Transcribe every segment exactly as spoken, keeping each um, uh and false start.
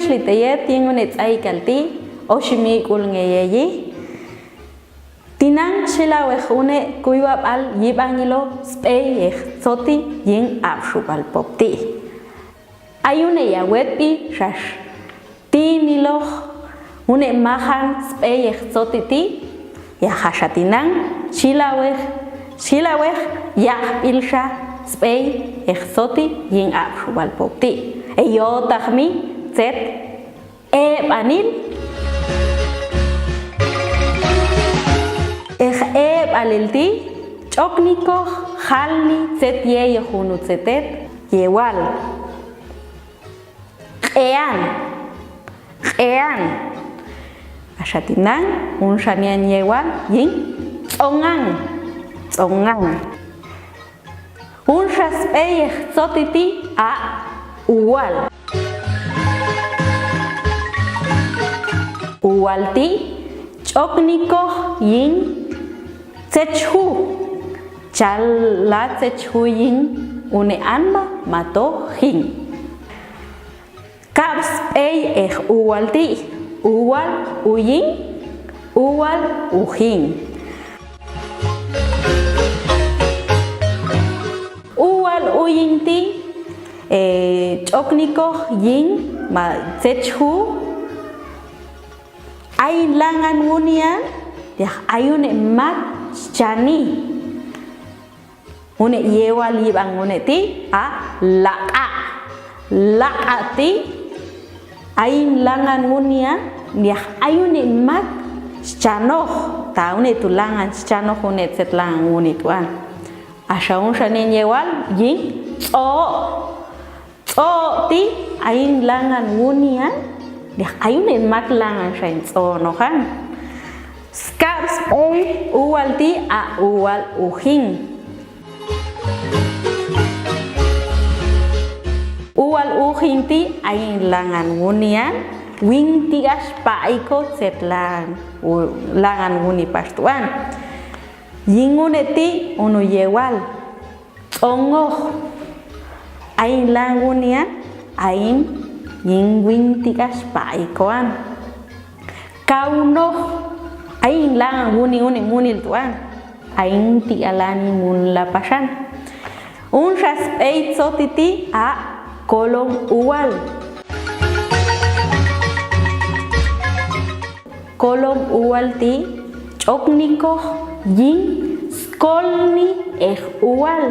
li teyet yin une ts'aikal ti, oxi' miik'ul ngeyeyi. Tinang xilawex une kuywabal yib'angilo sb'ey ex tzoti yin abxubal pop ti. Ay une ya wetb'i xax tinilox une majan sb'ey ex tzoti ti, ya jaxa tinang xilawex, xilawex yaq'b'ilxa sb'ey ex tzoti yin abxubal pop ti. Eyotajmi tzet eb'anil. Ex eb'alil ti, ch'oknikox jalni tzet yeyox unu tzetet yewal. Q'ean, q'ean. Axa tinang, junxa nian yewal yin tz'ongan, tz'ongan. Junxa sb'ey ex tzoti ti a uwal. Uwal ti ch'oknikox yin tzet xju. Chal la tzet xju yin une anma mato jin. Kab sb'ey ex uwal ti, uwal uyin, uwal ujin. Uwal uyin ti, eh, ch'oknikox yin ma tzet xju, ay langan wunian, yah ay une mak xchani. Une yewal yib'ang une ti a laq'a'. Laq'a' ti ay langan wunian, yah ay une mak xchanox. Ta une tu langan xchanox une tzet langan wuni tu an. Axa junxa nian yewal yin tz'o'. Tz'o' ti ay langan wunian, yah ay une mak langan xain tz'o' nojan. Skab sb'ey uwal ti a uwal ujin. Uwal ujin ti ay langan wunian, win ti ax pa'iko tzet langan, u-, langan wuni pas tu an. Yin une ti unu yewal. Tz'ongox. Ay langan wunian, ay yin win ti ax pa'ikoan. Kaunox. Ay langan wuni-wuni munil tu an. Ay ti alani mun lapasan. Unsa sb'ey tzoti ti a kolom uwal. Kolom uwal ti ch'oknikox yin skolni ex uwal.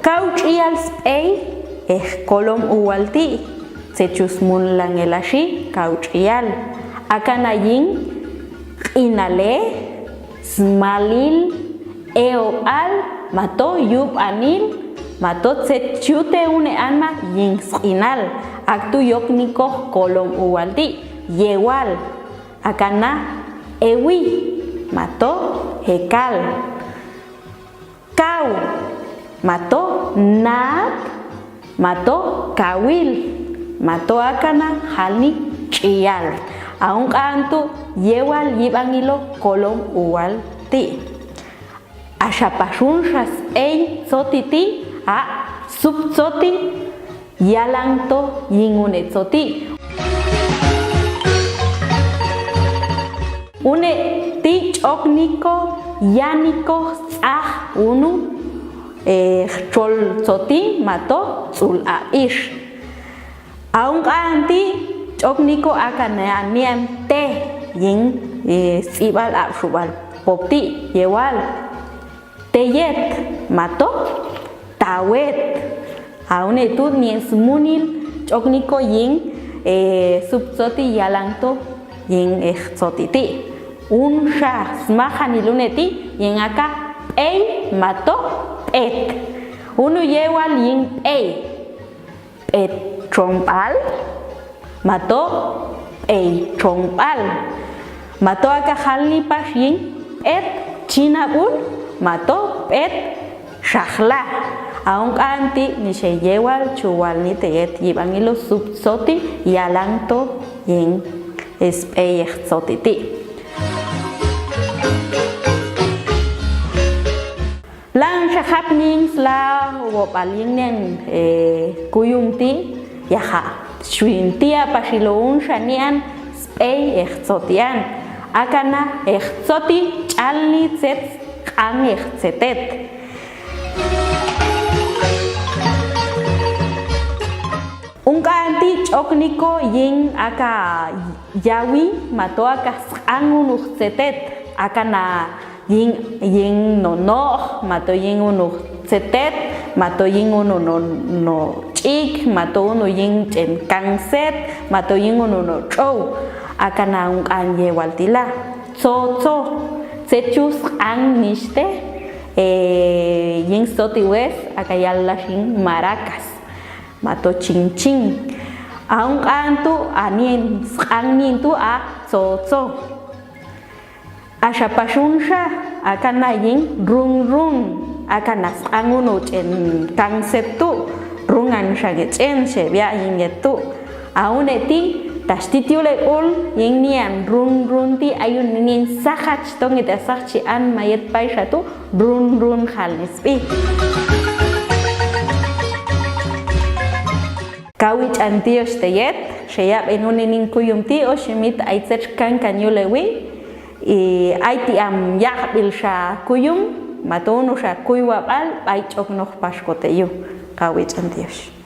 Kauch'iyal sb'ey ex kolom uwal ti, tzet chus mun langelaxi kauch'iyal. Akana yin q'inale, smalil, eob'al, mato yub'anil, mato tzet chute une anma yin sq'inal. Aktu yoknikox kolom uwal ti, yewal. Akana ewi, mato hekal. Kau, mato naat, mato kawil, mato akana jalni ch'iyal. Aun k'antu yewal yib'angilo kolom uwal ti. Axa pax unsa sb'ey tzoti ti a sub tzoti yalan to yin une tzoti. Une ti ch'okniko yaniko tz'aj unu, eh, jchol tzoti mato tz'ul ab'ix. Aun k'anti ch'okniko akana nian te yin, eh, sts'ib'al ab'xub'al pop ti yewal. Teyet, mato, tawet. Aune tu nian smunil ch'okniko yin, eh, sub tzoti yalan to yin, eh, tzoti ti. Unsa smajanil une ti yin aka p'ey mato p'et. Unu yewal yin p'ey. P'et chomb'al, mato p'ey chomb'al. Mato aka jalni pax yin p'et chinab'ul, mato p'et xajla. Aun k'anti nixey yewal chuwalni teyet yib'angilo sub tzoti yalan to yin sb'ey tzoti ti. Lan xajapni sla wob'al yin nen, eh, kuyum ti, yaja' Xwinti a paxiloun xa nian sp'ei ejtzotian. Akana ejtzoti ch'alni tzet sq'an ejtzetet. Unk'anti ch'okniko yin aka yawi mato aka sq'an unuj tzetet, akana yin, yin nono'j, mato yin unuj tzetet, mato yin unu no, no ch'ik, mato unu yin ch'en kanset, mato yin unu no ch'ow, akana unk'an yewal tila. Tzotzo, tzechu sq'an nixte, eh, yin soti wes, aka yal lax yin maracas, mato chinchin. A unk'an tu, a nin sq'an nin tu, a tzotzo. Axa paxun xa, akana yin run run, akana sq'an unu ch'en kanset tu, rungan xa nge ch'en, xebiak yin nge tu. A une ti, taxti ti ulek'ul, yin nian run run ti, ayun nin sajach to nge ti asajchi'an mayet paixa tu, run run jal nisbi. Kawi ch'an tiyox teyet, xeyab'en uni nin kuyum ti, o ximit ay tzet xkankan yulewi, i ay ti am yajb'il xa kuyum, mato unu xa kuywab'al, b'ay ch'oknoj paxkote yu, kawi ch'an tiyox.